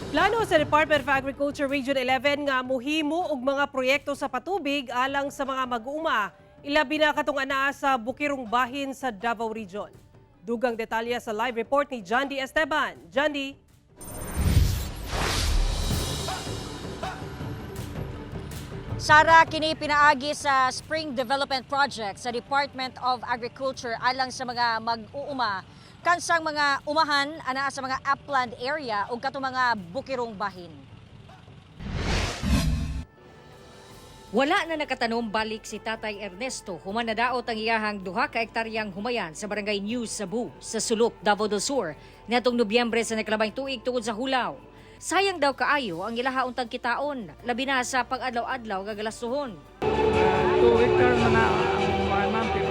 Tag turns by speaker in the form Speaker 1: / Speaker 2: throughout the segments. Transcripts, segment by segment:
Speaker 1: Plano sa Department of Agriculture Region 11 nga muhimo og mga proyekto sa patubig alang sa mga mag-uuma. Ilabi na katong anaa sa Bukirong Bahin sa Davao Region. Dugang detalye sa live report ni John D. Esteban. John D.
Speaker 2: Sara, kini pinaagi sa Spring Development Project sa Department of Agriculture alang sa mga mag-uuma kansang mga umahan anaa sa mga upland area ug katong mga bukirong bahin. Wala na nakatanom balik si Tatay Ernesto human nadaot ang iyahang 2 ka ektaryang humayan sa Barangay New Cebu sa Sulop, Davao del Sur niadtong Nobyembre sa nakalabay tuig tungod sa hulaw. Sayang daw kaayo ang ilaha untang kitaon, labi na sa pang-adlaw-adlaw nga galastuhon.
Speaker 3: 2 hectare man na ang umahan, ma'am, pero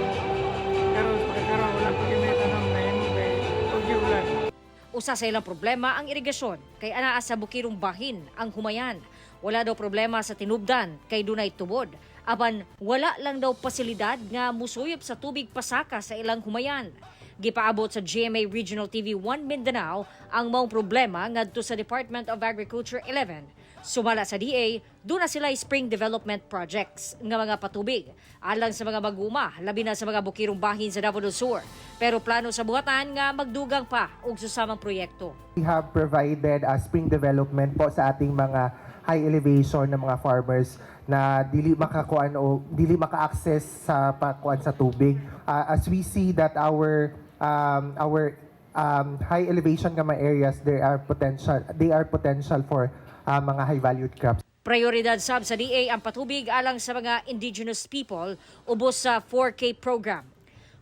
Speaker 3: karon pagkakaroon wala pa gyud may tanom na imo kay ug ulan.
Speaker 2: Usa sa ilang problema ang irigasyon kay anaa sa bukirong bahin ang humayan. Wala daw problema sa tinubdan kay dunay tubod. Apan wala lang daw pasilidad nga musuyop sa tubig pasaka sa ilang humayan. Gipaabot sa GMA Regional TV 1 Mindanao ang maong problema ngadto sa Department of Agriculture 11. Sumala sa DA, duna sila spring development projects nga mga patubig alang sa mga mag-uma, labi na sa mga bukirong bahin sa Davao del Sur. Pero plano sa buhatan nga magdugang pa og susamang proyekto.
Speaker 4: We have provided a spring development po sa ating mga high elevation ng mga farmers na dili makakuan o dili maka-access sa pakuan sa tubig. As we see that our high elevation nga mga areas, they are potential for mga high valued crops.
Speaker 2: Prioridad sab sa DA ang patubig alang sa mga indigenous people ubos sa 4K program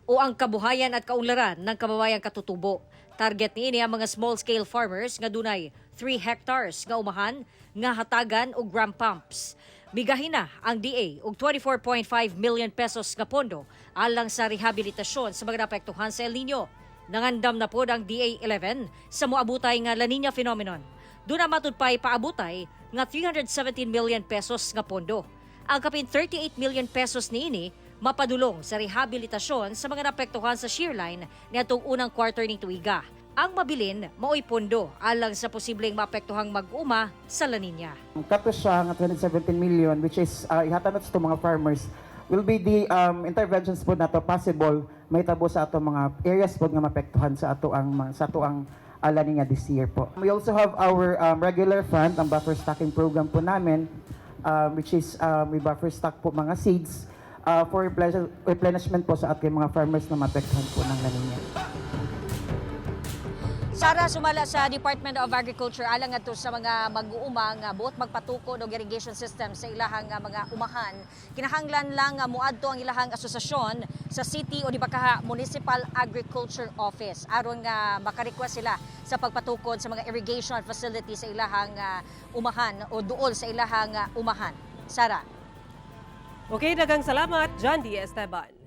Speaker 2: o ang kabuhayan at kaunlaran ng kababayang katutubo. Target niini ang mga small-scale farmers nga dunay 3 hectares nga umahan nga hatagan og ram pumps. Migahin na ang DA og 24.5 million pesos nga pondo alang sa rehabilitasyon sa mga naapektuhan sa El Nino. Nangandam na pod ang DA 11 sa moabutay nga La Nina phenomenon. Duna matud pa'y paabutay nga 317 million pesos nga pondo. Ang kapin 38 million pesos niini mapadulong sa rehabilitasyon sa mga naapektuhan sa shearline niadtong unang quarter ning tuiga. Ang mabilin maoy pondo alang sa posibleng maapektuhang mag-uma sa La Nina.
Speaker 5: Kato siya nga 217 million, which is ihatag nato sa mga farmers, will be the interventions po nato possible mahitabo sa ato mga areas po nga maapektuhan sa ato ang La Nina this year po. We also have our regular fund, ang buffer stocking program po namin, which is we buffer stock po mga seeds for replenishment po sa ating mga farmers na maapektuhan po ng La Nina.
Speaker 2: Sara, sumala sa Department of Agriculture alang ngadto sa mga mag-uuma nga buot magpatukod og irrigation system sa ilahang nga mga umahan, kinahanglan lang nga moadto ang ilahang asosasyon sa city o di ba kaha Municipal Agriculture Office aron nga makarequest sila sa pagpatukod sa mga irrigation facility sa ilahang umahan o duol sa ilahang umahan. Sara.
Speaker 1: Okay, daghang salamat, John D. Esteban.